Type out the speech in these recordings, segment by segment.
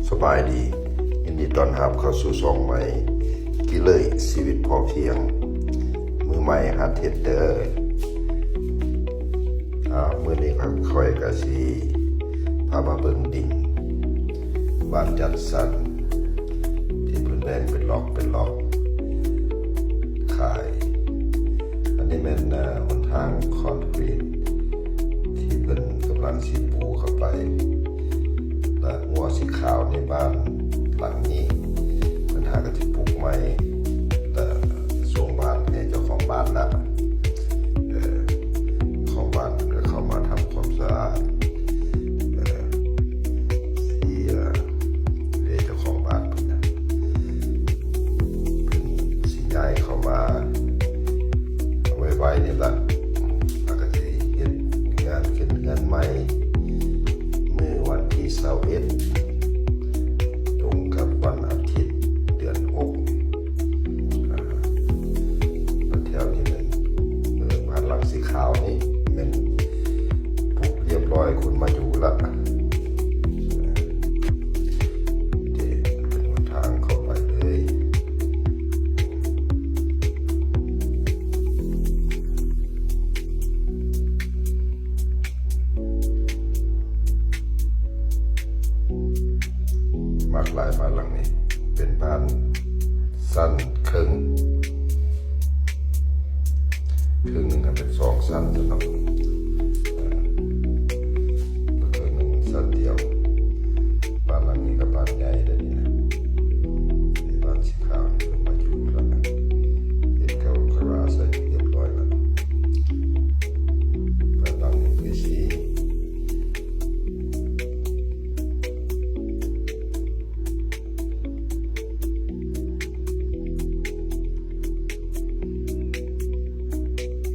ສະບາຍດີ, ຍິນດີຕ້ອນຮັບເຂົ້າສູ່ຊ່ອງໃໝ່ ກິເລີຍຊີວິດພໍພຽງ ມືໃໝ່ຫັດເຮັດເດີ. ອາ ມື້ນີ້ຂ້ອຍກະຊິພາມາເບິ່ງດິນ ບ້ານຈັດສັນ ທີ່ເພິ່ນແບ່ງເປັນລັອກເປັນລັອກຂາຍ. ອັນນີ້ແມ່ນ ເອີ ຫົນທາງຄອນກຣີດ ທີ່ເພິ່ນກຳລັງຊິປູເຂົ້າໄປ ແລະ ຮົ້ວສີຂາວໃນບ້ານຫຼັງນີ້ ເພິ່ນຫາກະຊິປູໃໝ່ ແລະ ສົ່ງບ້ານໃຫ້ເຈົ້າຂອງບ້ານລະ ເອີ ເຈົ້າຂອງບ້ານເພິ່ນກະເຂົ້າມາທຳຄວາມສະອາດ ເອີ ທີ່ ເອີ ເຈົ້າຂອງບ້ານເພິ່ນນະ ເພິ່ນຊິຍ້າຍເຂົ້າມາໄວໆນີ້ລະ ແລ້ວກະຊິເຮັດງານຂຶ້ນເຮືອນໃໝ່ ມື້ວັນທີຊາວເອັດ ຕົງກັບວັນອາທິດ ເດືອນຫົກ. ອາ ແຖວນີ້ແມ່ນ ເອີ ບ້ານຫຼັງສີຂາວນີ້ແມ່ນປຸກຮຽບຮ້ອຍ ຄົນມາຢູ່ລະ ເດ ເປັນຫົນທາງເຂົ້າໄປເລີຍ. ມັກຫຼາຍບ້ານຫຼັງນີ້ ເປັນບ້ານຊັ້ນເຄິ່ງ ເຄິ່ງໜຶ່ງກະເປັນສອງຊັ້ນຊັ້ນເນາະ ເຄິ່ງໜຶ່ງຊັ້ນດຽວ. ບ້ານຫຼັງນີ້ກະບ້ານໃຫຍ່ເດ້ນີ້ນະ ມີບ້ານສີຂາວນີ້ມາຢູ່ລະ ເຮັດເຂົ້າກະລາໃສ່ຮຽບຮ້ອຍລະ ບ້ານຫຼັງນີ້ຄືຊິ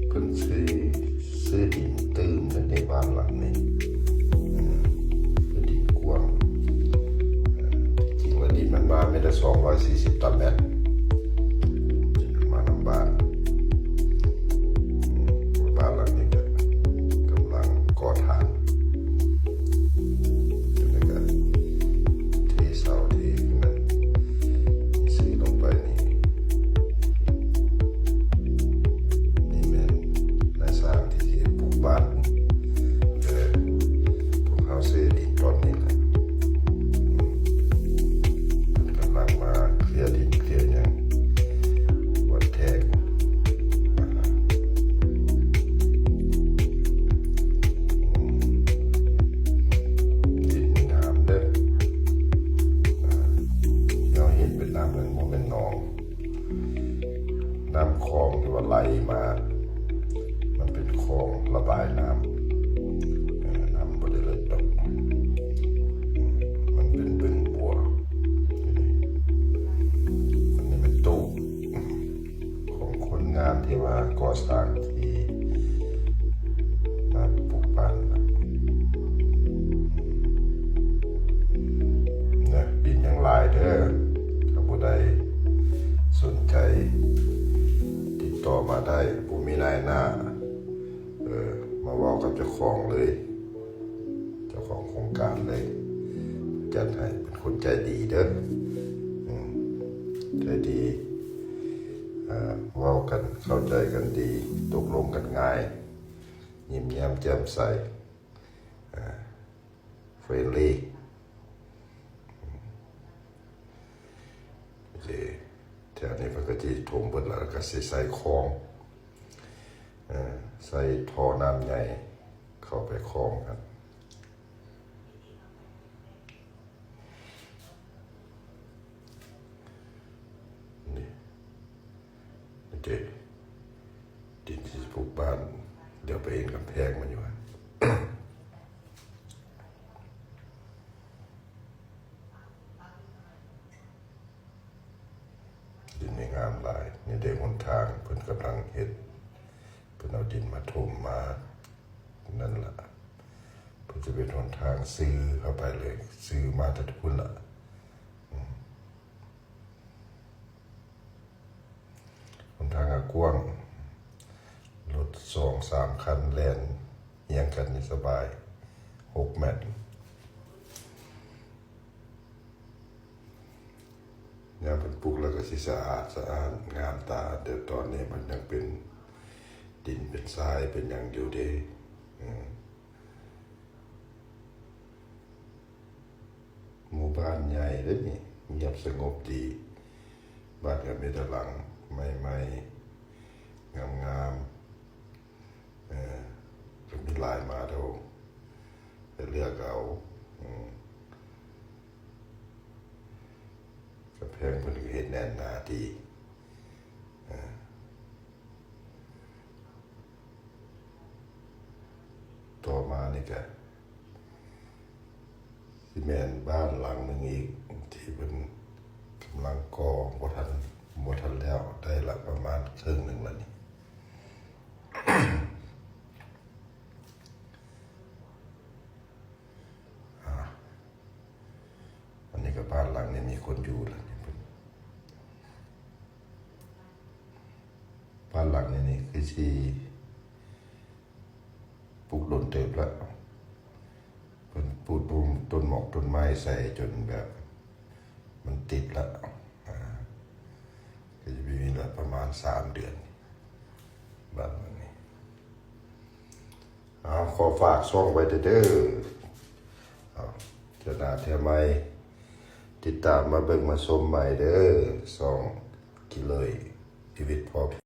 ເພິ່ນຊື້ ຊື້ດິນຕື່ມໃນບ້ານຫຼັງນີ້ ເອີ ຄືດິນກວ້າງ ເອີ ທີ່ຈິງວ່າດິນມັນມາແມ່ນແຕ່ສອງຮ້ອຍສີ່ສິບຕາແມັດ ມານຳບ້ານ ບ້ານຫຼັງນີ້ກະກຳລັງກໍ່ຖາງ ແລ້ວກະເທເສົາເທນັ້ນ ຊື້ລົງໄປນີ້ ນີ້ແມ່ນນາຍຊ່າງທີ່ຊິເຮັດປຸກບ້ານ ແຕ່ພວກເຮົາຊື້ດິນຕອນນີ້ແຫຼະ ເພິ່ນກຳລັງມາເຄລຍດິນເຄລຍຫຍັງ ວັດແທກ ອືມ ດິນງາມເດີ ອາ ເຮົາເຫັນເປັນນ້ຳ ມັນບໍ່ແມ່ນໜອງ ນ້ຳຂອງທີ່ວ່າໄຫຼມາ ມັນເປັນຂອງລະບາຍນ້ຳ ເອີ ນ້ຳບໍ່ໄດ້ເລິກດອກ ມັນເປັນບຶງບົວ. ອັນນີ້ແມ່ນຕູ້ ຂອງຄົນງານທີ່ວ່າກໍ່ສ້າງທີ່ມາປຸກບ້ານນະ ດິນຍັງຫຼາຍເດີ ຖ້າຜູ້ໃດສົນໃຈຕິດຕໍ່ມາໄດ້ ບໍ່ມີນາຍໜ້າ ເອີ ມາເວົ້າກັບເຈົ້າຂອງເລີຍ ເຈົ້າຂອງໂຄງການເລີຍ ຈັດໃຫ້ ເປັນຄົນໃຈດີເດີ ອືມ ໃຈດີ ເອີ ເວົ້າກັນເຂົ້າໃຈກັນດີ ຕົກລົງກັນງ່າຍ ຍິ້ມແຍ້ມແຈ່ມໃສ ເອີ ເຟຣນລີ ເອີ ແຖວນີ້ເພິ່ນກະຊິຖົມເບິດລະ ກະຊິໃສ່ຄອງ ເອີ ໃສ່ທໍ່ນ້ຳໃຫຍ່ເຂົ້າໄປຄອງຫັ້ນ. ນີ້ ນີ້ເດ ດິນທີ່ຊິປຸກບ້ານ ດຽວໄປເຫັນກຳແພງມັນຢູ່ຫັ້ນ. ດິນນີ້ງາມຫຼາຍ ນີ້ເດ້ຫົນທາງ ເພິ່ນກຳລັງເຮັດ ເພິ່ນເອົາດິນມາຖົມມານັ້ນລະ ເພິ່ນຈະເປັນຫົນທາງຊື່ເຂົ້າໄປເລີຍ ຊື່ມາແຕ່ພຸ້ນລະ ອືມ ຫົນທາງກະກວ້າງ ລົດສອງສາມຄັນແລ່ນຮຽງກັນນີ້ສະບາຍ ຫົກແມັດ. ເພິ່ນປຸກແລ້ວກໍຊິສະອາດສະອ້ານງາມຕາ, ແຕ່ຕອນນີ້ມັນຍັງເປັນດິນເປັນຊາຍເປັນຫຍັງຢູ່ເດ້. ເອີ ໝູ່ບ້ານໃຫຍ່ເດ້ນີ້, ງຽບສະຫງົບດີ, ບ້ານກໍມີແຕ່ຫຼັງໃໝ່ໆ ງາມໆ. ເອີ ກໍມີຫຼາຍມາໂດ, ໄປເລືອກເອົາ. ອືມ ກຳແພງເພິ່ນກໍເຮັດແໜ້ນໜາດີ. ເອີ ຕໍ່ມານີ້ກະຊິແມ່ນບ້ານຫຼັງໜຶ່ງອີກ ທີ່ເພິ່ນກຳລັງກໍ່, ບໍ່ທັນ, ບໍ່ທັນແລ້ວ, ໄດ້ລະປະມານເຄິ່ງໜຶ່ງລະນີ້. ອາ ອັນນີ້ກໍບ້ານຫຼັງນີ້ມີຄົນຢູ່ລະນີ້. ບ້ານຫຼັງນີ້ນີ້ຄືຊິປຸກດົນເຕີບລະ, ເພິ່ນປູກຕົ້ນໝອກຕົ້ນໄມ້ໃສ່ຈົນແບບມັນຕິດລະ. ອາ ກໍຈະມີລະປະມານສາມເດືອນ ບ້ານຫຼັງນີ້. ເອົາ ຂໍຝາກຊ່ອງໄວ້ເດີ. ເອົາ ເທື່ອໜ້າເທື່ອໃໝ່ ຕິດຕາມມາເບິ່ງມາຊົມໃໝ່ເດີ ຊ່ອງກິເລີຍ ຊີວິດພໍພຽງ.